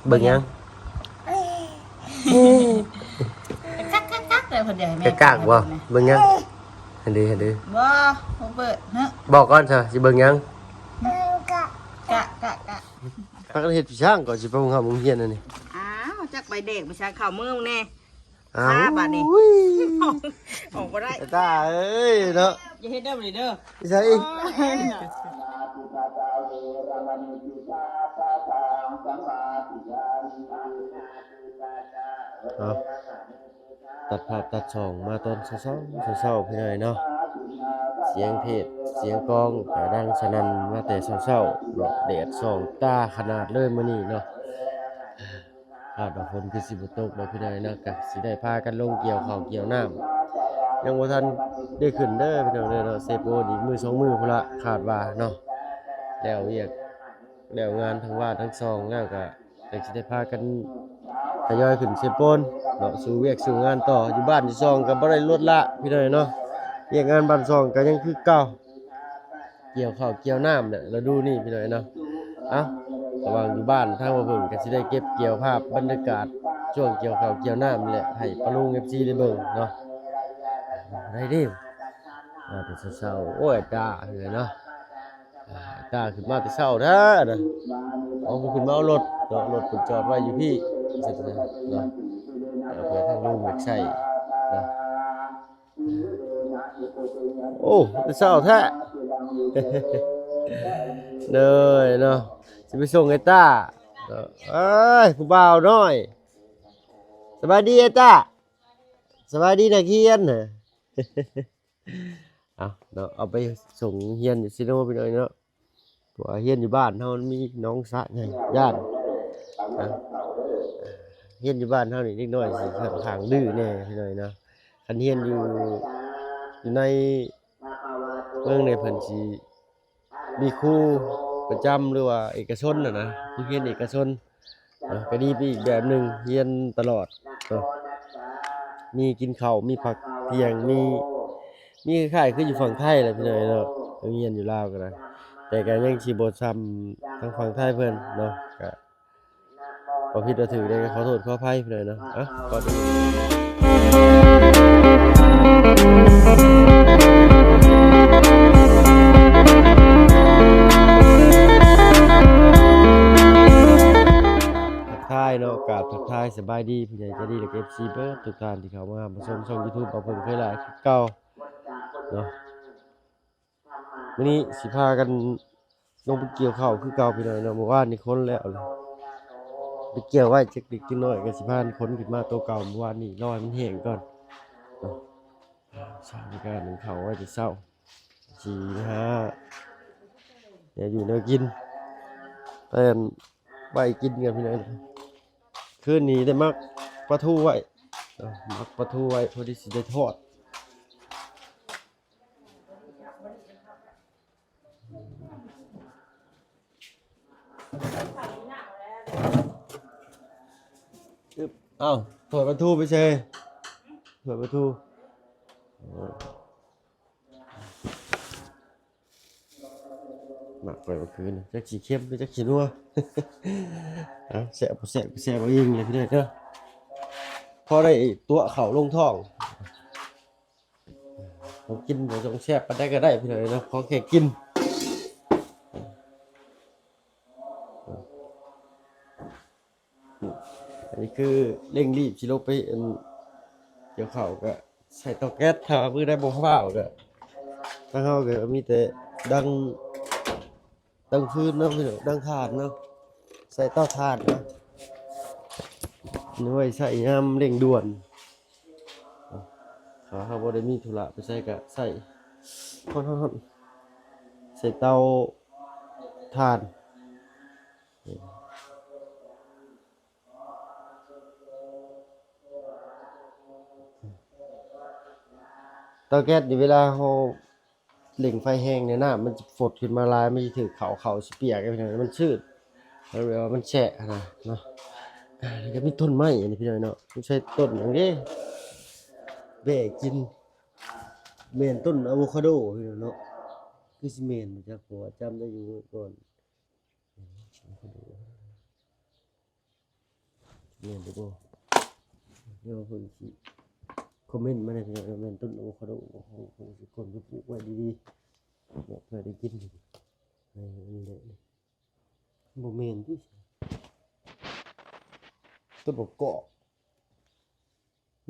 ເບິ່ງຫຍັງ? ຄັກໆໆ ແຕ່ເພິ່ນຢາກໃຫ້ແມ່ ກະກາກບໍ່? ເບິ່ງຫຍັງ? ຫັ້ນເດ້ ຫັ້ນເດ້ ບໍ່ ບໍ່ເປີດເນາະ. ບອກກ່ອນຊະ ຊິເບິ່ງຫຍັງ? ກະ ກະ ກະ ກະ ພາກັນເຮັດພິຊາງ ກ່ອນຊິໄປໂຮງຮຽນ ໂຮງຮຽນອັນນີ້. ອ້າວ ຈັກໃບແດກ ໄປຊາເຂົ້າມື້ແນ່. ອ້າວ ຊາບາດນີ້ ອອກບໍ່ໄດ້ ຕາເອີຍເນາະ. ຢ່າເຮັດເດີບາດນີ້ເດີ ໄປໃສອີກ? ໂອ້ຍ ເອົາ ຕັດພາບຕັດຊ່ອງມາຕອນເຊົ້າໆ ເຊົ້າໆ ພີ່ນ້ອງເນາະ. ສຽງເທດສຽງກອງກະດັງສະໜັ່ນມາແຕ່ເຊົ້າໆເນາະ. ແດດສ່ອງຕາຂະໜາດເລີຍມື້ນີ້ເນາະ. ຄາດວ່າຝົນຄືຊິບໍ່ຕົກດອກພີ່ນ້ອງເນາະ, ກະຊິໄດ້ພາກັນລົງກ່ຽວເຂົ້າກ່ຽວນ້ຳ. ຍັງບໍ່ທັນໄດ້ຂຶ້ນເດີພີ່ນ້ອງເດີເນາະ, ເຊໂປນອີກມື້ສອງມື້ພຸ້ນລະ ຄາດວ່າເນາະ. ແລ້ວວຽກແລ້ວງານທັງບ້ານທັງຊ່ອງແລ້ວ ກະຈັ່ງຊິໄດ້ພາກັນທະຍອຍຂຶ້ນເຊໂປນເນາະ, ສູ້ວຽກສູ້ງານຕໍ່. ຢູ່ບ້ານຢູ່ຊ່ອງກະບໍ່ໄດ້ລົດລະພີ່ນ້ອງເນາະ, ວຽກງານບ້ານຊ່ອງກະຍັງຄືເກົ່າ. ກ່ຽວເຂົ້າກ່ຽວນ້ຳແຫຼະລະດູນີ້ພີ່ນ້ອງເນາະ. ເອົ້າ ລະຫວ່າງຢູ່ບ້ານທາງບ່າວເຜິ້ງກະຊິໄດ້ເກັບກ່ຽວພາບບັນຍາກາດຊ່ວງກ່ຽວເຂົ້າກ່ຽວນ້ຳແຫຼະ ໃຫ້ປ້າລຸງ ເອັຟຊີ ໄດ້ເບິ່ງເນາະ. ໄດ້ເດ້ ມາແຕ່ເຊົ້າໆ. ໂອ້ຍ ຕາເອີຍເນາະ, ຕາຂຶ້ນມາແຕ່ເຊົ້າແທ້ນະ. ເອົາ ເພິ່ນຂຶ້ນມາເອົາລົດເນາະ, ລົດເພິ່ນຈອດໄວ້ຢູ່ພີ້ເນາະ, ເພື່ອທາງລຸງຢາກໃຊ້ເນາະ. ໂອ້ ແຕ່ເຊົ້າແທ້ ເດີເນາະ, ຊິໄປສົ່ງໄອ້ຕ້າເນາະ. ເອີຍ ຜູ້ບ່າວນ້ອຍ ສະບາຍດີໄອ້ຕ້າ, ສະບາຍດີນັກຮຽນ. ເອົາເນາະ, ເອົາໄປສົ່ງໂຮງຮຽນຢູ່ຊີໂນພີ່ນ້ອງເນາະ. ເພາະວ່າຮຽນຢູ່ບ້ານເຮົາມັນມີໜອງສະໃຫຍ່ ຢ້ານນະ. ຮຽນຢູ່ບ້ານເຮົານີ້ເດັກນ້ອຍຊິຂ້ອນຂ້າງດື້ແດ່ພີ່ນ້ອງເນາະ. ຄັນຮຽນຢູ່ ຢູ່ໃນເມືອງນີ້ເພິ່ນຊິມີຄູປະຈຳ ຫຼືວ່າເອກະຊົນຫັ້ນນະ, ໂຮງຮຽນເອກະຊົນ. ເນາະ ກະດີໄປອີກແບບໜຶ່ງ, ຮຽນຕະຫຼອດເນາະ, ມີກິນເຂົ້າ ມີພັກທ່ຽງ ມີ ມີຄ້າຍໆຄືຢູ່ຝັ່ງໄທແຫຼະພີ່ນ້ອງເນາະ. ໂຮງຮຽນຢູ່ລາວກະໄດ້ ແຕ່ກະຍັງຊິບໍ່ຊ່ຳທາງຝັ່ງໄທເພິ່ນເນາະ. ກະເວົ້າຜິດເວົ້າຖືກໃດກະຂໍໂທດຂໍອະໄພພີ່ນ້ອງເນາະ. ເອົ້າ ຂໍໂທດ ທັກທາຍເນາະ, ກາບທັກທາຍສະບາຍດີຜູ້ໃຫຍ່ໃຈດີ ແລະ ເອັຟຊີ ເບິດທຸກທ່ານທີ່ເຂົ້າມາຮັບມາຊົມຊ່ອງຢູທູບບ່າວເຜິ້ງເຄີຍຫຼາຍຄືເກົ່າເນາະ. ມື້ນີ້ຊິພາກັນລົງໄປກ່ຽວເຂົ້າຄືເກົ່າພີ່ນ້ອງເນາະ. ມື້ວານນີ້ຂົນແລ້ວ ໄປກ່ຽວໄວ້ຈັກເລັກຈັກນ້ອຍ ກະຊິພາກັນຂົນຂຶ້ນມາໂຕເກົ່າ. ມື້ວານນີ້ລໍໃຫ້ມັນແຫ້ງກ່ອນເນາະ. ສາວນີ້ກະໜຶ້ງເຂົ້າໄວ້ແຕ່ເຊົ້າ ຊິຫາແນວຢູ່ແນວກິນ ແຕ່ໄວ້ກິນກັນພີ່ນ້ອງ. ຄືນນີ້ໄດ້ໝັກປາທູໄວ້ເນາະ, ໝັກປາທູໄວ້ ພໍດີຊິໄດ້ທອດ. ອຶບ ເອົ້າ ຖ້ວຍປາທູໄປໃສ? ຖ້ວຍປາທູ ໝັກໄວ້ເມື່ອຄືນນີ້ ຈັກຊິເຄັມ ຫຼື ຈັກຊິນົວ. ເອົ້າ ແຊບບໍ່ແຊບກະແຊບເອົາເອງແຫຼະພີ່ນ້ອງເດີ, ພໍໄດ້ຕົວະເຂົ້າລົງທ້ອງ. ຂອງກິນບໍ່ຕ້ອງແຊບປານໃດກະໄດ້ພີ່ນ້ອງເນາະ, ຂໍແຄ່ກິນ. ອັນນີ້ຄືເລັ່ງລີບຊິລົງໄປ ອັນ ກ່ຽວເຂົ້າ ກະໃສ່ເຕົາແກັສ, ຖ້າວ່າມື້ໃດບໍ່ຟ້າວກະ ທາງເຮົາກະມີແຕ່ດັງ ດັງຟືນເນາະພີ່ນ້ອງ, ດັງຖ່ານເນາະ, ໃສ່ເຕົາຖ່ານເນາະ, ໄວ້ໃຊ້ຍາມເລັ່ງດ່ວນ. ຖ້າເຮົາບໍ່ໄດ້ມີທຸລະໄປໃສກະໃຊ້ ຮ້ອນໆໆ ໃສ່ເຕົາຖ່ານ. ເຕົາແກັສນີ້ ເວລາເຮົາເລັ່ງໄຟແຮງນີ້ ນ້ຳມັນຈະຟົດຂຶ້ນມາຫຼາຍ, ມັນຊິຖືກເຂົ້າ, ເຂົ້າຊິປຽກ ພີ່ນ້ອງ, ມັນຊືດ, ມັນແບບວ່າມັນແຊະຫັ້ນນະເນາະ. ແລ້ວກະມີຕົ້ນໄມ້ອັນນີ້ ພີ່ນ້ອງເນາະ, ມັນໃຊ້ຕົ້ນຫຍັງເດ ແບກກິນ, ແມ່ນຕົ້ນອາໂວຄາໂດ ພີ່ນ້ອງເນາະ, ຄືຊິແມ່ນບໍ່ຈັກ ເພາະວ່າຈຳໄດ້ຢູ່ເມື່ອກ່ອນ. ອາໂວຄາໂດ. ແມ່ນຫຼືບໍ່? ດຽວເພິ່ນຊິຄອມເມັນມາໃນ ແມ່ນຕົ້ນອາໂວຄາໂດບໍ່ ເພິ່ນຊິກວນໄປປູກໄວ້ດີໆ ເພື່ອໄດ້ກິນໃນນີ້ແຫຼະ. ບໍ່ແມ່ນຕິ ຕົ້ນບັກກອກ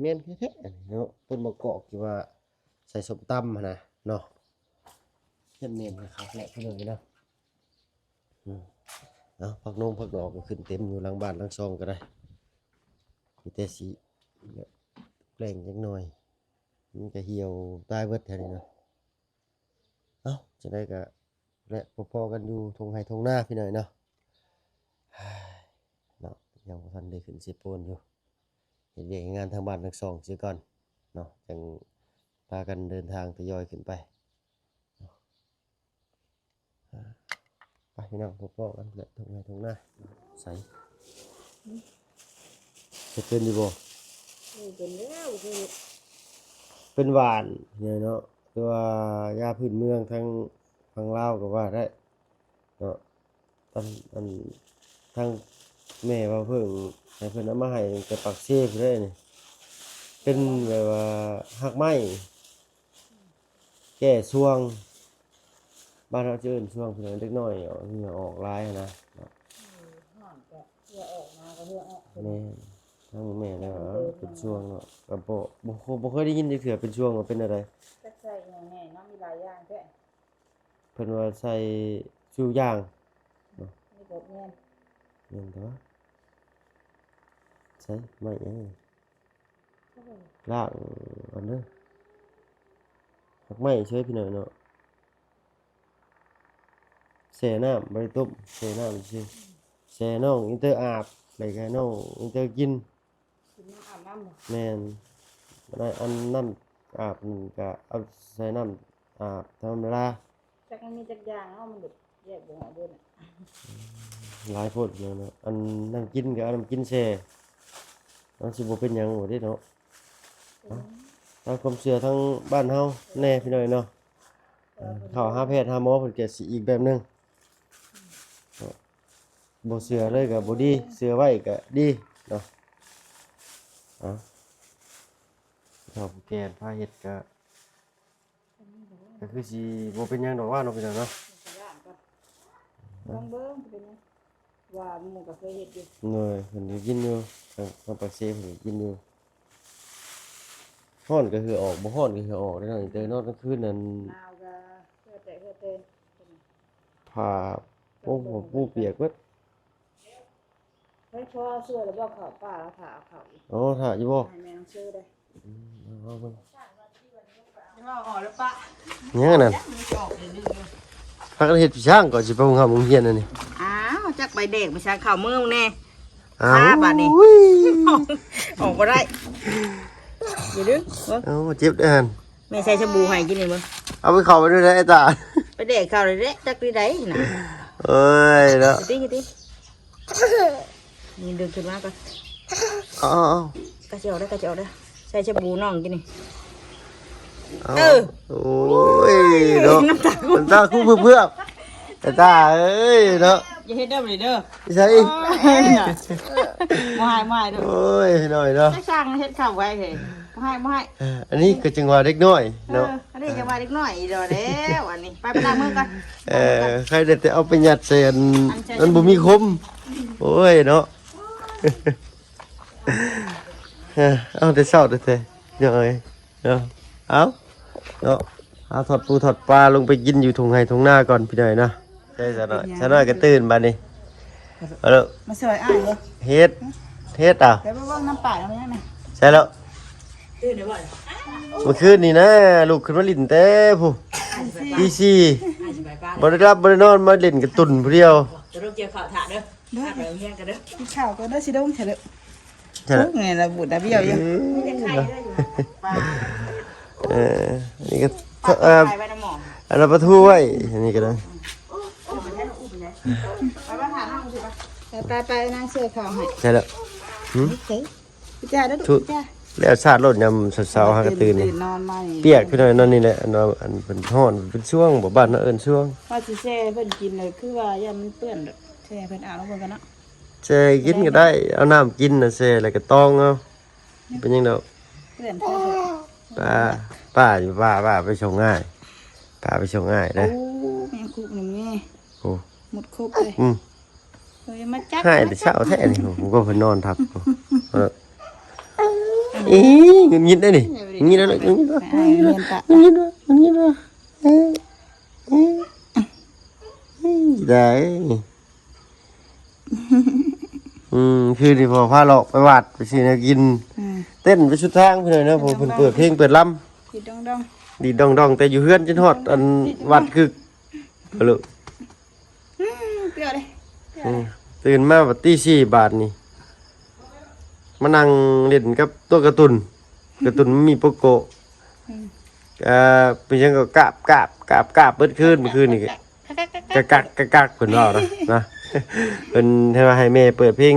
ແມ່ນແທ້ໆ ອັນນີ້ເນາະ ຕົ້ນບັກກອກທີ່ວ່າໃສ່ສົ້ມຕຳຫັ້ນນະເນາະ ແມ່ນໆ ຄັກແຫຼະພີ່ນ້ອງເອີຍເນາະ. ອືມ ເອົາ ຜັກໜົງຜັກດອກກໍຂຶ້ນເຕັມຢູ່ຫຼັງບ້ານຫຼັງຊ່ອງກໍໄດ້ ມີແຕ່ຊິແປງຈັກໜ່ອຍ ມັນກໍຫ່ຽວຕາຍເບິດແຖວນີ້ເນາະ. ເອົ້າ ຈັ່ງໃດກໍ ແລະ ພໍ້ກັນຢູ່ທົ່ງໄຮ່ທົ່ງນາພີ່ນ້ອງເນາະ ເນາະ ຍັງບໍ່ທັນໄດ້ຂຶ້ນເຊໂປນຢູ່ ເຮັດວຽກເຮັດງານທາງບ້ານທາງຊ່ອງເສຍກ່ອນເນາະ ຈັ່ງພາກັນເດີນທາງທະຍອຍຂຶ້ນໄປເນາະ. ໄປພີ່ນ້ອງ ພໍ້ກັນແຫຼະທົ່ງໄຮ່ທົ່ງນາ ໃສ ເຮັດເປັນຢູ່ບໍ່? ເອີ ເປັນແລ້ວ ເປັນຫວ່ານເນາະ ຄືວ່າຢາພື້ນເມືອງທາງຝັ່ງລາວກໍວ່າໄດ້ເນາະ. ອັນ ອັນ ທາງແມ່ວ່າເພິ່ນ ໃຫ້ເພິ່ນເອົາມາໃຫ້ແຕ່ປາກເຊພຸ້ນເດ້ນີ້ ເປັນແບບວ່າຮາກໄມ້ ແກ້ຊ່ວງ ບ້ານເຮົາຈະເອີ້ນຊ່ວງ ເປັນເດັກນ້ອຍເຫື່ອອອກຫຼາຍຫັ້ນນະ. ເອີ ຮ້ອນກໍເຫື່ອອອກ ໜາວກໍເຫື່ອອອກ. ແມ່ນ ທາງແມ່ແລ້ວເປັນຊ່ວງເນາະ ກໍບໍ່ ບໍ່ ບໍ່ເຄີຍໄດ້ຍິນຈັກເທື່ອເປັນຊ່ວງວ່າເປັນແນວໃດ. ຈັກໃສ່ອີ່ຫຍັງແດ່ເນາະ ມີຫຼາຍຢ່າງແທ້. ເພິ່ນວ່າໃສ່ຊູ່ຢ່າງເນາະ. ນີ້ກໍແມ່ນ ແມ່ນຕົວະ ໃສ່ໄມ້ຫຍັງ ລ້າງກ່ອນເດີ ຮາກໄມ້ເຊີຍພີ່ນ້ອງເນາະ ແຊ່ນ້ຳ ບໍ່ໄດ້ຕົ້ມ ແຊ່ນ້ຳຊື່ ແຊ່ນ້ອງອິນເຕີອາບ ແລ້ວກໍນ້ອງອິນເຕີກິນ ກິນນ້ຳອາບນ້ຳບໍ່? ແມ່ນ ອັນ ອັນນ້ຳອາບນີ້ກໍເອົາໃສ່ນ້ຳອາບທຳມະດາ. ຈັກມັນມີຈັກຢ່າງເນາະ ມັນແບບແຍກບໍ່ອອກເບິດນະ ຫຼາຍໂພດເນາະ. ອັນນ້ຳກິນກໍເອົານ້ຳກິນແຊ່ ມັນຊິບໍ່ເປັນຫຍັງບໍ່ເດ້ເນາະ. ເປັນ ຕາມຄວາມເຊື່ອທາງບ້ານເຮົາແດ່ພີ່ນ້ອງເນາະ. ເອີ ເຂົ້າຫາແພດຫາໝໍເພິ່ນກໍຊິອີກແບບໜຶ່ງ ບໍ່ເຊື່ອເລີຍກໍບໍ່ດີ ເຊື່ອໄວ້ກໍດີເນາະ. ເອົາ ເຖົ້າຜູ້ແກ່ພາເຮັດກໍ ກໍຄືຊິບໍ່ເປັນຫຍັງດອກວ່າເນາະ ພີ່ນ້ອງເນາະ. ລອງເບິ່ງຊິເປັນຫຍັງ ວ່າໝູ່ກໍເຄີຍເຮັດຢູ່. ໂດຍ ເພິ່ນກໍກິນຢູ່ ທາງ ທາງປາກເຊເພິ່ນກໍກິນຢູ່. ຮ້ອນກໍເຫື່ອອອກ ບໍ່ຮ້ອນກໍເຫື່ອອອກເດ້ເນາະ. ແຕ່ນອນກາງຄືນນັ້ນ ໜາວກໍເຫື່ອແຕກເຫື່ອແຕນ ຜ້າ ໂອ້ໂຫ ປູປຽກເບິດ. ໃຫ້ພໍ່ຊ່ວຍແລ້ວບໍ່ ເຂົ້າປ່າ ຖ້າເອົາເຂົ້າອີກ. ອໍ ຖ້າຢູ່ບໍ່? ໃຫ້ແມ່ນ້ອງເຊີໄດ້. ອືມ ເອົາເບິ່ງ ເວົ້າອອກແລ້ວປະ ຫຍັງອັນນັ້ນ? ມັນຊິອອກເດ້ ພາກັນເຮັດພິຊັງ ກ່ອນຊິໄປໂຮງຮຽນ ໂຮງຮຽນອັນນີ້. ອ້າວ ຈັກໃບແດກໄປຊັກເຂົ້າມືແດ່. ອ້າວ ບາດນີ້ ໂອ້ຍ ອອກບໍ່ໄດ້ ຢ່າດຶງ. ເອົ້າ ເຈັບເດ້ຫັ້ນ. ແມ່ໃສ່ສະບູໃຫ້ກິນນີ້ເບິ່ງ. ເອົາໄປເຂົ້າໄປດ້ວຍໄດ໋ ຕາ ໄປແດກເຂົ້າໄດ້ເດ້ ຈັກທີ່ໃດນະ. ເອີຍເນາະ ຕິ ຕິ ນີ້ດຶງຂຶ້ນມາກ່ອນ. ເອົາ ເອົາ ກະຊິອອກໄດ້ ກະຊິອອກໄດ້. ໃສ່ສະບູນ້ອງກິນນີ້. ເອົາ ເອີ ໂອ້ຍເນາະ ນ້ຳຕາ ນ້ຳຕາຄູເພື່ອກໆ ຕາເອີຍເນາະ. ຢ່າເຮັດເດີ ບໍ່ໄດ້ເດີ ໃສ່ ບໍ່ໃຫ້ ບໍ່ໃຫ້ເດີ. ໂອ້ຍ ນ້ອຍເນາະ ໄປສັ່ງເຮັດເຂົ້າໄວ້ເຮີ້ຍ ບໍ່ໃຫ້ ບໍ່ໃຫ້. ເອີ ອັນນີ້ກໍຈັ່ງວ່າເດັກນ້ອຍເນາະ. ເອີ ອັນນີ້ຈັ່ງວ່າເດັກນ້ອຍອີ່ດອກແລ້ວ. ອັນນີ້ ໄປ ໄປລ້າງມືກ່ອນ. ເອີ ໃຄ່ໄດ້ແຕ່ເອົາໄປຍັດໃສ່ອັນ ອັນ ອັນບໍ່ມີຄົມ. ໂອ້ຍເນາະ ເອີ ເອົາແຕ່ເຊົ້າແທ້ໆ ເນາະ ເອີຍເນາະ. ເອົາເນາະ ຫາທອດປູທອດປາລົງໄປກິນຢູ່ທົ່ງໄຮ່ທົ່ງນາກ່ອນ ພີ່ນ້ອງເນາະ. ໃຊ່ຊະໜ້ອຍ ຊະໜ້ອຍກໍຕື່ນບາດນີ້. ເອົາເດີ ມາຊ່ວຍອ້າຍເດີ ເຮັດ ເຮັດເອົາ ແຕ່ບໍ່ເບິ່ງນ້ຳປາກແລ້ວແມ່ນ. ໃຊ່ແລ້ວ ຕື່ນໄດ້ບໍ່? ມື້ຄືນນີ້ນະ ລຸກຂຶ້ນມາຫຼິ້ນແຕ່ພຸ້ນ ຕີສີ່ ບໍ່ໄດ້ຫຼັບບໍ່ໄດ້ນອນ ມາຫຼິ້ນກາຕຸນຜູ້ດຽວ. ໂດຍ ກິນເຂົ້າກ່ອນເດີ ຊິດົງແທ້ເດີ. ໃຊ່ແລ້ວ ນີ້ລະບຸດລະບ້ຽວຢູ່. ເອີ ເອີ ອັນນີ້ກໍ ເອີ ອັນນັ້ນປາທູໄວ້ ອັນນີ້ກໍໄດ້. ໄປ ໄປ ໄປ ນາງຊ່ວຍເຂົາໃຫ້. ໃຊ່ແລ້ວ ຫື ໂອເຄ ພິຈາເດີລູກ ພິຈາ. ແລ້ວຊາດໂລດ ຍາມເຊົ້າໆ ຫາກະຕື່ນ ຕື່ນນອນມານີ້ ປຽກພີ່ນ້ອງ ນອນນີ້ແຫຼະ. ອັນ ອັນເພິ່ນຮ້ອນ ເປັນຊ່ວງບໍ່ ບ້ານເຮົາເອີ້ນຊ່ວງ. ວ່າຊິແຊ່ເພິ່ນກິນເລີຍ ຄືວ່າຢ້ານມັນເປື້ອນ ແຊ່ເພິ່ນອາບລົງເບິ່ງກ່ອນເນາະ. ແຊ່ກິນກໍໄດ້ ເອົານ້ຳກິນນະແຊ່ ແລ້ວກໍຕອງເອົາ ເປັນຫຍັງດອກ. ເພື່ອນ ປາ ປາຢູ່ ປາ ປາໄປສົ່ງອ້າຍ ປາໄປສົ່ງອ້າຍເດີ. ໂອ້ ແມງຄຸກນີ້ແມ່ ໂອ້ ໝົດຄົບເລີຍ. ອືມ ເຮີຍ ມາຈັບ ຫາຍແຕ່ເຊົ້າແທ້ນີ້. ໂອ້ ເພິ່ນນອນທັບ. ເອີ ອີ ງຸດຫງິດເດ້ນີ້ ງຸດຫງິດແລ້ວ ງຸດຫງິດແລ້ວ ງຸດຫງິດແລ້ວ ງຸດຫງິດແລ້ວ. ເອີ ເອີ ໄດ້ ອືມ ຄືນີ້ພໍ່ພາເລາະໄປວັດ ໄປຊື້ແນວກິນ ອືມ ເຕັ້ນໄປສຸດທາງພຸ້ນເນາະ. ເພິ່ນເປີດເພງເປີດລຳ ດີດດອງໆ ດີດດອງໆ ແຕ່ຢູ່ເຮືອນຈົນຮອດອັນວັດ ຄື ອືມ ເກືອເດ້ ອືມ ຕື່ນມາບັດຕີສີ່ບາດນີ້ ມານັ່ງຫຼິ້ນກັບຕົວກາຕູນ ກາຕູນມັນມີໂປໂກະ ອືມ ເອີ ເປັນຫຍັງກໍກາບ ກາບ ກາບ ກາບເບິດຄືນ ມື້ຄືນນີ້ ກະກັກ ກະກັກ ເພິ່ນເວົ້ານະ ນະ ເພິ່ນໃຫ້ວ່າໃຫ້ແມ່ເປີດເພງ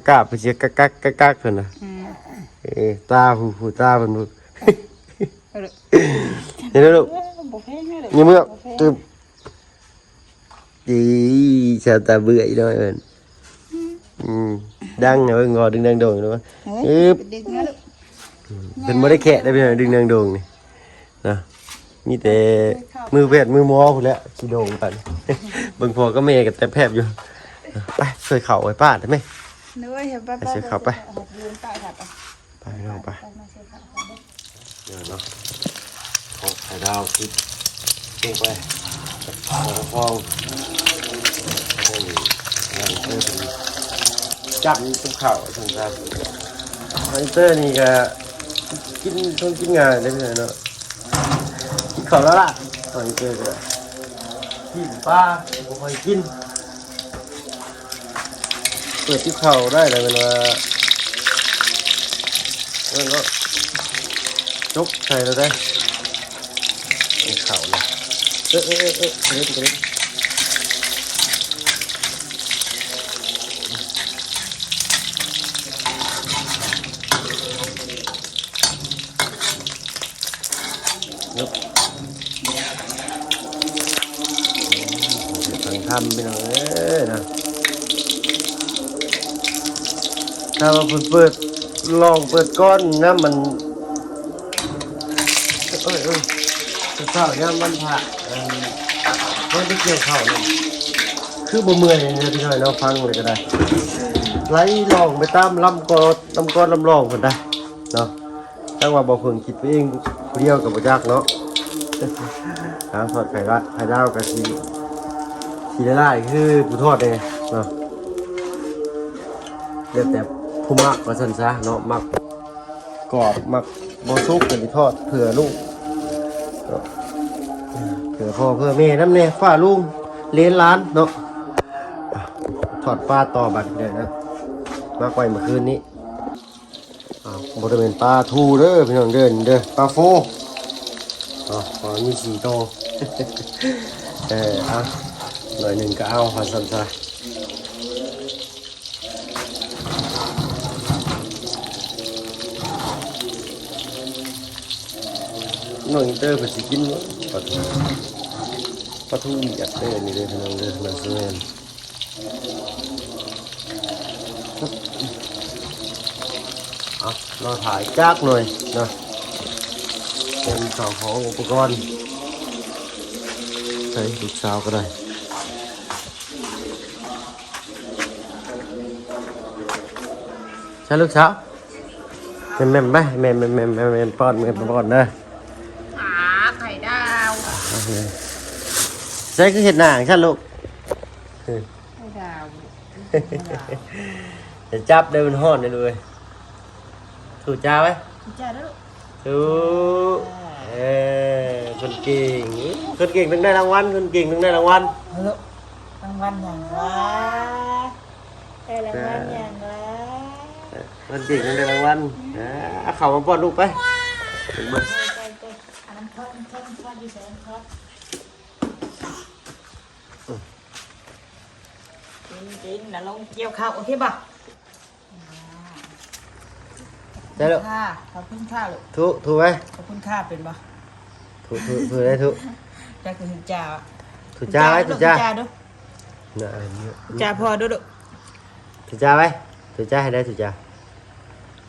ກາບໆ ເພິ່ນຊິກະກັກ ກະກັກ ເພິ່ນນະ ອືມ ເອີ ຕາຜູ້ ຜູ້ຕາເພິ່ນຜູ້ ເອີ ເຫັນແລ້ວລູກ ເອີ ບໍ່ແພງເດີ ຍັງເມືອ ບໍ່ແພງ ຕື່ມ ອີ ຊາວຕາເບື່ອຍນ້ອຍເພິ່ນ ອືມ ອືມ ດັງນະ ເບິ່ງ ງໍດຶງດັງໂດງເນາະ ເອີ ອຶບ ເປັນເດັກນ້ອຍລູກ ອືມ ເພິ່ນບໍ່ໄດ້ແຄະໄດ້ ພີ່ນ້ອງ ດຶງດັງໂດງນີ້ ນະ ມີແຕ່ມືແພດມືໝໍພຸ້ນແຫຼະ ຊິໂດງກັນ ເບິ່ງພໍ່ກັບແມ່ກໍແຕບແພບຢູ່ ໄປຊ່ວຍເຂົ້າໃຫ້ປ້າໄດ້ໄໝ? ໂດຍ ໄປ ໄປ ໄປ ຊ່ວຍເຂົ້າໄປ ໄປພີ່ນ້ອງໄປ ໄປ ມາຊ່ວຍເຂົ້າໄປເດີ ເດີເນາະ ເອົາໄຂ່ດາວຕິດລົງໄປ ໃສ່ກະພອງ ໃສ່ນັ້ນ ເອີ ຈັບກັບເຂົ້າ ສົງສານ ໄຮເຕີນີ້ກໍ ກິນ ຕ້ອງກິນງ່າຍເດ້ພີ່ນ້ອງເນາະ ກິນເຂົ້າລ້າໆ ຕອນເຈີກໍໄດ້ ກິນປາບໍ່ຄ່ອຍກິນ ເປີດຕິບເຂົ້າໄດ້ແລ້ວແມ່ນວ່າ ນັ້ນເນາະ ຈົກໃສ່ແລ້ວໄດ໋ ເຂົ້ານະ ເອີ ເອີ ເອີ ເອີ ເອີ ຟັງທຳພີ່ນ້ອງເອີຍເນາະ ຖ້າວ່າເພິ່ນເປີດລ້ອງເປີດກ້ອນນຳມັນ ເອີຍ ເອີຍ ເຊົ້າຍາມວັນພະ ອັນ ຕອນໄປກ່ຽວເຂົ້ານີ້ ຄືບໍ່ເມື່ອຍເລີຍພີ່ນ້ອງເນາະ ຟັງເລີຍກໍໄດ້ ໄຫຼລ່ອງໄປຕາມລຳກ້ອນ ລຳກ້ອນລຳລ່ອງພຸ້ນໄດ໋ເນາະ ຈັກວ່າບໍ່ເພິ່ງຄິດໄປເອງຜູ້ດຽວກໍບໍ່ຈັກເນາະ ທາງທອດໄຂ່ລະ ໄຂ່ດາວກໍຊິ ຊິຫຼາຍໆຄືຜູ້ທອດແດ່ເນາະ ແລ້ວແຕ່ຜູ້ມັກວ່າຊັ້ນຊະເນາະ ມັກ ກອບ ມັກບໍ່ສຸກກໍຊິທອດເພື່ອລູກ ເພື່ອພໍ່ເພື່ອແມ່ນຳແດ່ ປ້າລຸງ ເຫຼນຫຼານເນາະ ທອດປາຕໍ່ບັດນີ້ເດີນະ ມາໄວ້ມື້ຄືນນີ້ ອ້າວ ບໍ່ໄດ້ແມ່ນປາທູເດີພີ່ນ້ອງເດີ ນີ້ເດີ ປາໂຟ ເນາະ ເພາະມີສີ່ໂຕ ເອີ ເອົາ ໜ້ອຍໜຶ່ງກໍເອົາ ວ່າຊັ້ນຊະ. ນ້ອງອິນເຕີເພິ່ນຊິກິນບໍ່ ປາທູ ປາທູມີອັດເຕີນີ້ເດີພີ່ນ້ອງເດີ ໜ້າຊິແມ່ນ ເອົາ ລໍຖ້າຈັກໜ້ອຍເນາະ ເປັນເຂົ້າຂອງອຸປະກອນ ໃສ່ລູກສາວກໍໄດ້. ໃສ່ລູກສາວ ແມ່ນໆ ໄປ ແມ່ນໆ ປ້ອນ ແມ່ນປ້ອນເດີ ອາ ໄຂ່ດາວ ໃສ່ຄືເຮັດໜ້າຈັ່ງຊັ້ນລູກ ໄຂ່ດາວ ຢ່າຈັບເດີ ມັນຮ້ອນເດີລູກເອີຍ ຖືຈາໄວ້ ຖືຈາເດີລູກ. ທຸ ເອີ ຄົນເກັ່ງ ຄົນເກັ່ງຕ້ອງໄດ້ລາງວັນ ຄົນເກັ່ງຕ້ອງໄດ້ລາງວັນ ເອີ ລາງວັນຫຍັງວະ ໄດ້ລາງວັນຫຍັງວະ ເອີ ຄົນເກັ່ງຕ້ອງໄດ້ລາງວັນ ເອົາເຂົ້າມາປ້ອນລູກໄປ ໄປ ໄປ ໄປ ອັນນັ້ນທອດ ອັນນັ້ນທອດ ອັນນັ້ນທອດ ຢູ່ໃສ ອັນນັ້ນທອດ ກິນ ກິນ ແລ້ວລົງກ່ຽວເຂົ້າ ໂອເຄບໍ່? ໄດ້ແລ້ວ ຂອບຄຸນຄ່າ ຂອບຄຸນຄ່າລູກ ທຸ ທຸໄວ້ ຂອບຄຸນຄ່າເປັນບໍ່? ທຸ ທຸ ທຸໄດ້ທຸ ຈັກຄືຖືຈາ ຖືຈາໄວ້ ຖືຈາ ຖືຈາດູ ນະ ເອີ ຖືຈາພໍ່ດູລູກ ຖືຈາໄວ້ ຖືຈາໃຫ້ໄດ້ ຖືຈາ.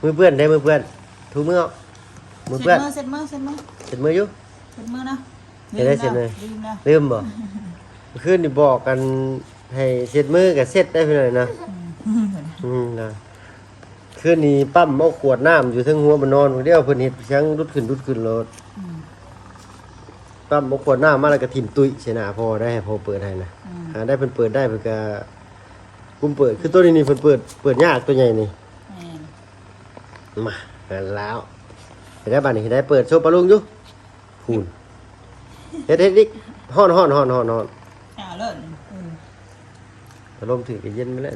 ມືເປື້ອນເດ້ ມືເປື້ອນ. ຖືມືອອກ ມືເປື້ອນ. ເຊັດມື ເຊັດມື ເຊັດມື ເຊັດມືຢູ່ ເຊັດມືນະ. ເຮັດໄດ້ເຊັດມື ລືມແລ້ວ ລືມບໍ່? ມື້ຄືນນີ້ບອກກັນໃຫ້ເຊັດມືກໍເຊັດໄດ້ພີ່ນ້ອງນະ. ອືມ ອືມນະ. ຄືນນີ້ປ້ຳເອົາຂວດນ້ຳຢູ່ເທິງຫົວມານອນ ເດຽວເພິ່ນເຮັດພຽງດຸດຂຶ້ນ ດຸດຂຶ້ນໂລດ. ອືມ ປ້ຳເອົາຂວດນ້ຳມາແລ້ວກໍຖິ້ມຕຸ້ຍໃສ່ໜ້າພໍ່ໄດ້ ໃຫ້ພໍ່ເປີດໃຫ້ນະ. ອືມ ຫາໄດ້ເພິ່ນເປີດໄດ້ ເພິ່ນກໍກຸມເປີດ. ຄືໂຕນີ້ນີ້ເພິ່ນເປີດ ເປີດຍາກ ໂຕໃຫຍ່ນີ້. ແມ່ນ ມາ ຫັ້ນແລ້ວ. ເຮັດໄດ້ບາດນີ້ ເຮັດໄດ້ ເປີດໂຊປາລຸງຢູ່. ພຸ້ນ ເຮັດ ເຮັດອີກ. ຮ້ອນ ຮ້ອນ ຮ້ອນ ຮ້ອນ ຮ້ອນ. ເອົາເລີຍ. ອືມ ອາລົມຖືກກໍເຢັນມາແລ້ວ.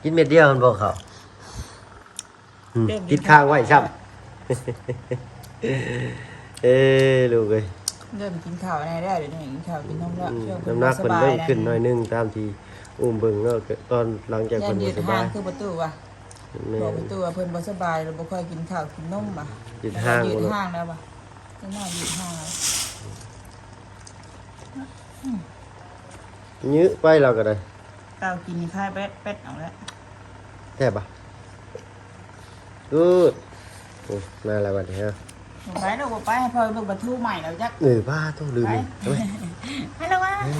ກິນເມັດດຽວມັນບໍ່ເຂົ້າ. ອືມ ຕິດຄ້າງໄວ້ຊ້ຳ. ເອີ ລູກເອີຍ ເລີ່ມກິນເຂົ້າແດ່ແລ້ວ ດຽວນີ້ກິນເຂົ້າກິນນົມແລ້ວ. ອືມ ນ້ຳໜັກເພິ່ນເລີ່ມຂຶ້ນໜ້ອຍໜຶ່ງ ຕາມທີ່ອຸ້ມເບິ່ງເນາະ ຕອນຫຼັງຈາກເພິ່ນບໍ່ສະບາຍ. ຄືປະຕູວ່າ ແມ່ນ ບອກປະຕູວ່າເພິ່ນບໍ່ສະບາຍ ແລ້ວບໍ່ຄ່ອຍກິນເຂົ້າກິນນົມວ່າ ຍືດຮ່າງ ຍືດຮ່າງແລ້ວວ່າ ຈັກໜ້ອຍຍືດຮ່າງແລ້ວ. ຍືດໄປລາວກໍໄດ້ ເອົາກິນນີ້ຄາຍແປັດໆ ເອົາແລ້ວ. ແຊບບໍ່? ກູດ. ໂອ້ ມາແລ້ວບັດນີ້ເຮົາ ບໍ່ໄປດອກ ບໍ່ໄປ ໃຫ້ພໍ່ເບິ່ງປາທູໃໝ່ແລ້ວຈັກ. ເອີ ປ້າໂທ້ ລືມ. ໄປ ໄປແລ້ວວ່າ ເອີ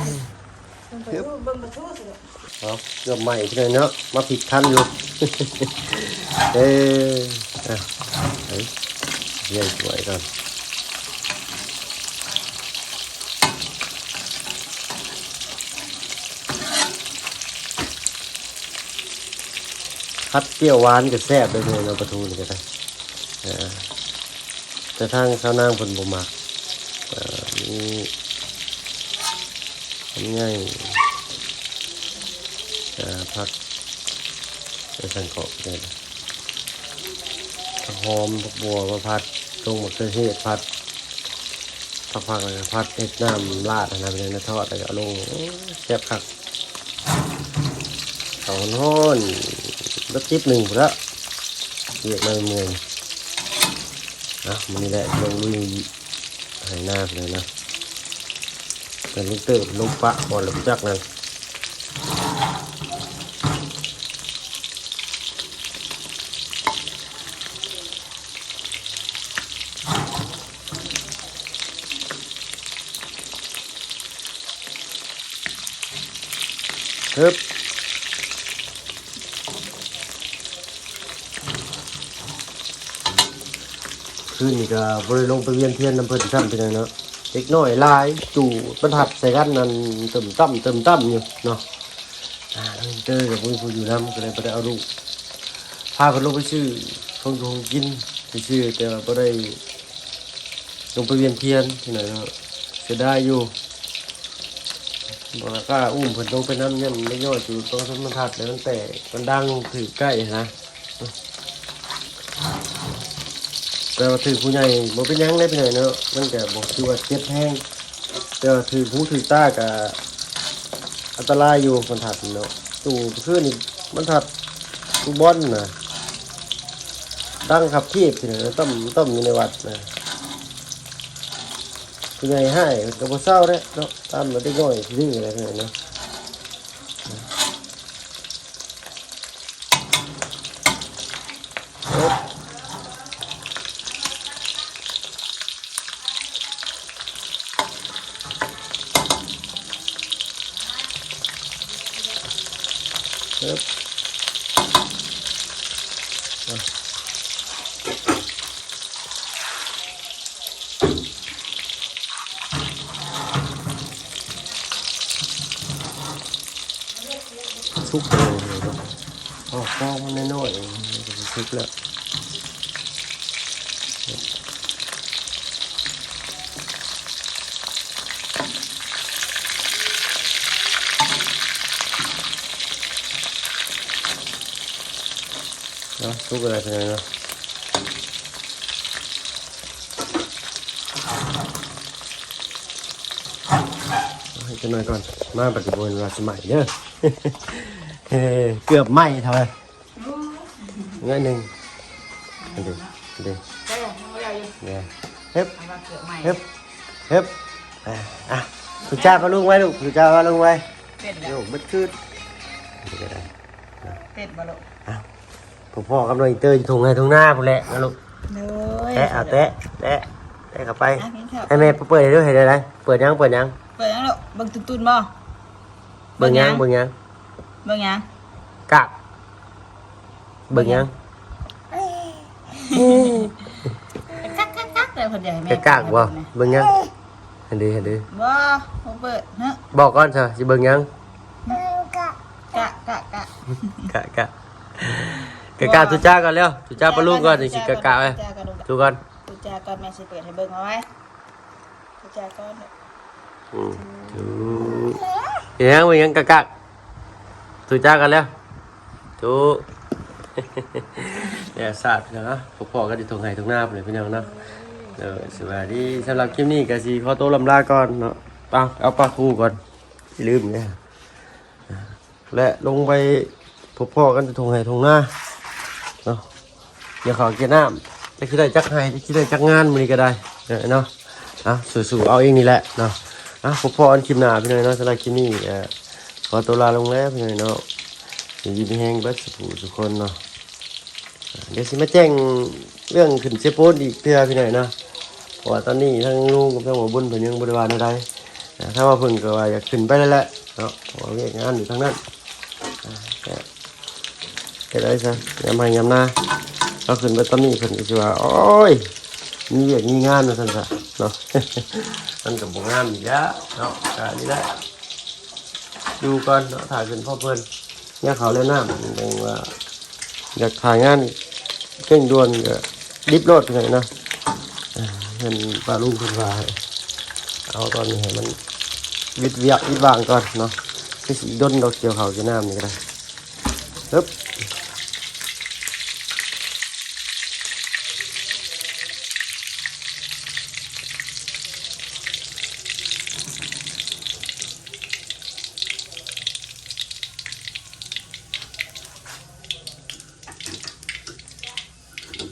ເບິ່ງປາທູ ເບິ່ງປາທູຊິ. ເອົາ ເກືອບໄໝ້ເທື່ອເນາະ ມາຜິດຄັນຢູ່. ເອີ ອ່ະ ໄປ ລ້ຽງຖ້ວຍກ່ອນ. ຜັດຈ້ຽວຫວານກໍແຊບເດ້ເນາະ ປາທູນີ້ກໍໄດ້. ເອີ ແຕ່ທາງຊາວນາງເພິ່ນບໍ່ມັກ. ເອີ ມີ ຫອມໃຫຍ່ ອ່າ ຜັກ ໄປສັງເກາະໄດ້ ຜັກຫອມ ຜັກບົ່ວມາຜັດ ຕົງໝາກເຂືອເທດຜັດ ຜັກໆ ແລ້ວກໍຜັດເຮັດນ້ຳລາດຫັ້ນນະ ເປັນແນວທອດ ແລ້ວກໍເອົາລົງ. ໂອ້ຍ ແຊບຄັກ ເຂົ້າຮ້ອນໆ ເບິດຕິບໜຶ່ງພຸ້ນລະ ວຽກມາເມື່ອຍ. ອ່ະ ມື້ນີ້ແຫຼະ ລົງລຸຍ ໄຖນາພຸ້ນແຫຼະນະ ແຕ່ລຸງເຕີບລົງປະກ່ອນແລ້ວຈັກນັ້ນ. ຮຶບ ຄືນນີ້ກໍບໍ່ໄດ້ລົງໄປວຽນທຽນນຳເພິ່ນຊ້ຳ ພີ່ນ້ອງເນາະ. ເດັກນ້ອຍຫຼາຍ ຕູ້ບັນທັດໃສ່ກັນນັ້ນ ຕຶ້ມຕັ້ມ ຕຶ້ມຕັ້ມຢູ່ເນາະ. ອ່າ ນ້ອງເຕີກໍບໍ່ມີຜູ້ຢູ່ນຳ ກໍເລີຍບໍ່ໄດ້ເອົາລູກ ພາເພິ່ນລົງໄປຊື້ຂອງຢູ່ຂອງກິນຊື່ໆ ແຕ່ວ່າບໍ່ໄດ້ ລົງໄປວຽນທຽນພີ່ນ້ອງເນາະ ເສຍດາຍຢູ່. ບໍ່ກ້າອຸ້ມເພິ່ນລົງໄປນຳ ຢ້ານເດັກນ້ອຍຢູ່ຕ້ອງສະມາທັດ ແລ້ວມັນແຕກ ມັນດັງຖືກໄກ້ຫັ້ນນະ. ແຕ່ວ່າຖືກຜູ້ໃຫຍ່ບໍ່ເປັນຫຍັງເດ້ພີ່ນ້ອງເນາະ ມັນກະບໍ່ຖືວ່າເຈັບແຮງ ແຕ່ວ່າຖືກຫູຖືກຕາກະອັນຕະລາຍຢູ່ ບັນທັດເນາະ. ຕູ້ຄືນນີ້ບັນທັດ ຕູ້ບອນນະ ດັງຄັບເທບພີ່ນ້ອງ ຕ່ຳ ຕ່ຳຢູ່ໃນວັດນະ. ຜູ້ໃຫຍ່ຮ້າຍເພິ່ນກໍບໍ່ເຊົາເດ້ເນາະ ຕາມເດັກນ້ອຍດື້ແຫຼະເນາະ. ສຸກແລ້ວເນາະ ອອກຟອງມັນນ້ອຍໆ ມັນກໍຊິສຸກແລ້ວ. ເນາະ ສຸກແລ້ວເນາະ. ໃຫ້ຈັກໜ້ອຍກ່ອນ ມາບັດນີ້ບໍ່ແມ່ນວ່າຊິໄໝ້ເດີ ເກືອບໄໝ້ເທົ່າໃດ ໜ້ອຍໜຶ່ງ. ອັນນີ້ ອັນນີ້ ເອີ ຍັງບໍ່ໄດ້ຢູ່ ເອີ ເຮັບ ເອົາວ່າເກືອບໄໝ້ ເຮັບ ເຮັບ. ອ່ະ ອ່ະ ຖືຈານປາລຸງໄວ້ລູກ ຖືຈານປາລຸງໄວ້. ເປັນແລ້ວ ໂຍກເບິດຄືນ. ນີ້ກໍໄດ້ ເຕັດບໍ່ລູກ? ອ່ະ ພໍ້ໆກັບນ້ອງອີເຕີຢູ່ທົ່ງໄຮ່ທົ່ງນາພຸ້ນແຫຼະນະລູກ. ໂດຍ ແຕະ ເອົາແຕະ ແຕະ ແຕະເຂົ້າໄປ. ອ່ະ ກິນເຂົ້າ ໃຫ້ແມ່ເປີດໃຫ້ດູ ໃຫ້ໄດ້ ເປີດຫຍັງ ເປີດຫຍັງ? ເປີດຫຍັງລູກ? ເບິ່ງຕຸ່ນໆບໍ່? ເບິ່ງຫຍັງ? ເບິ່ງຫຍັງ? ເບິ່ງຫຍັງ? ກາກ ເບິ່ງຫຍັງ? ກະກາກໆ ແລ້ວເພິ່ນຢາກໃຫ້ແມ່ ກະກາກບໍ່? ເບິ່ງຫຍັງ? ຫັ້ນເດ້ ຫັ້ນເດ້ ບໍ່ ບໍ່ເປີດເນາະ. ບອກກ່ອນຊະ ຊິເບິ່ງຫຍັງ? ກະ ກະ ກະ ກະ ກະ ກະ ກະ ກະ ກະ ທຸຈ້າກ່ອນແລ້ວ ທຸຈ້າປະລຸງກ່ອນ ຈັ່ງຊິກະກະໄວ້ ທຸກ່ອນ ທຸຈ້າກ່ອນ ແມ່ຊິເປີດໃຫ້ເບິ່ງ ເອົາໄວ້ ທຸຈ້າກ່ອນ. ອືມ ທຸ ເຮັດຫຍັງ ເຮັດຫຍັງກະກະ ທຸຈ້າກ່ອນແລ້ວ ທຸ ແດດສາດເນາະ ພໍ້ໆກັນຢູ່ທົ່ງໄຮ່ທົ່ງນາພຸ້ນແຫຼະພີ່ນ້ອງເນາະ. ເອີ ສະບາຍດີ ສຳລັບຄລິບນີ້ກໍຊິຂໍໂຕລ່ຳລາກ່ອນເນາະ. ເອົາ ເອົາປາຄູກ່ອນ ລືມເດ້ ແລະ ລົງໄປພົບພໍ້ກັນຢູ່ທົ່ງໄຮ່ທົ່ງນາເນາະ. ກ່ຽວເຂົ້າກ່ຽວນ້ຳ ຈັກຊິໄດ້ຈັກໄຮ່ ຈັກຊິໄດ້ຈັກງານ ມື້ນີ້ກໍໄດ້ເນາະ. ອ່ະ ສູ້ໆ ເອົາອີກນີ້ແຫຼະເນາະ. ອ່ະ ພົບພໍ້ກັນຄລິບໜ້າພີ່ນ້ອງເນາະ. ສຳລັບຄລິບນີ້ກໍຂໍຕົວລາລົງແລ້ວພີ່ນ້ອງເນາະ. ຢູ່ດີມີແຮງເບິດສູ່ຜູ້ສູ່ຄົນເນາະ. ດຽວຊິມາແຈ້ງເລື່ອງຂຶ້ນເຊໂປນອີກເທື່ອພີ່ນ້ອງເນາະ ເພາະວ່າຕອນນີ້ທາງລຸງກັບທາງໝໍບຸນເພິ່ນຍັງບໍ່ໄດ້ວ່າແນວໃດ. ອ່າ ທາງວ່າເພິ່ນກໍວ່າຢາກຂຶ້ນໄປແລ້ວແຫຼະເນາະ ເພາະວ່າວຽກງານຢູ່ທາງນັ້ນ. ອ່າ ກໍເຮັດໄດ້ຊະ ຍາມໄຮ່ຍາມນາ ເຮົາຂຶ້ນໄປຕອນນີ້ເພິ່ນກໍຊິວ່າ ໂອ້ຍ ມີວຽກມີງານວ່າຊັ້ນຊະເນາະ. ມັນກໍບໍ່ງາມອີກແລ້ວເນາະ ກໍນີ້ແຫຼະ ຢູ່ກ່ອນເນາະ ຖ້າຂຶ້ນພໍ້ເພິ່ນ ຍາມເຂົ້າແລ້ວນ້ຳ ແຕ່ວ່າຢາກຖ່າຍງານເລັ່ງດ່ວນກໍດິບໂລດເລີຍເນາະ. ອ່າ ເພິ່ນ ປ້າລຸງເພິ່ນວ່າ ເອົາຕອນນີ້ໃຫ້ມັນວິດວຽກວິດວາງກ່ອນເນາະ ຄືຊິອີກດົນດອກ ກ່ຽວເຂົ້າກ່ຽວນ້ຳນີ້ກໍໄດ້. ຮຶບ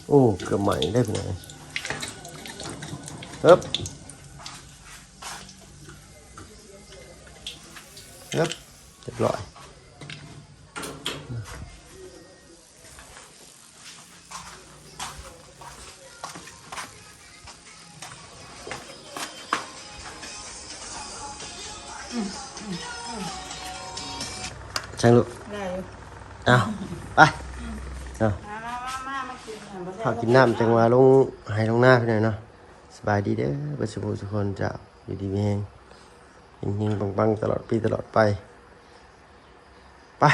ໂອ້ ເກືອບໄໝ້ເດ້ພີ່ນ້ອງ. ຮຶບ ຮຶບ ຮຽບຮ້ອຍ. ຊ່າງລູກ ໄດ້ຢູ່ ເອົາ ໄປ ເອົາ ມາ ມາ ມາ ມາກິນ ເຂົ້າກິນນ້ຳ ຈັ່ງວ່າລົງໄຮ່ລົງນາພີ່ນ້ອງເນາະ. ສະບາຍດີເດີ ເບິດສູ່ຜູ້ສູ່ຄົນ ເຈົ້າ ຢູ່ດີມີແຮງ ເຮັງໆ ປັງໆ ຕະຫຼອດປີຕະຫຼອດໄປ. ໄປ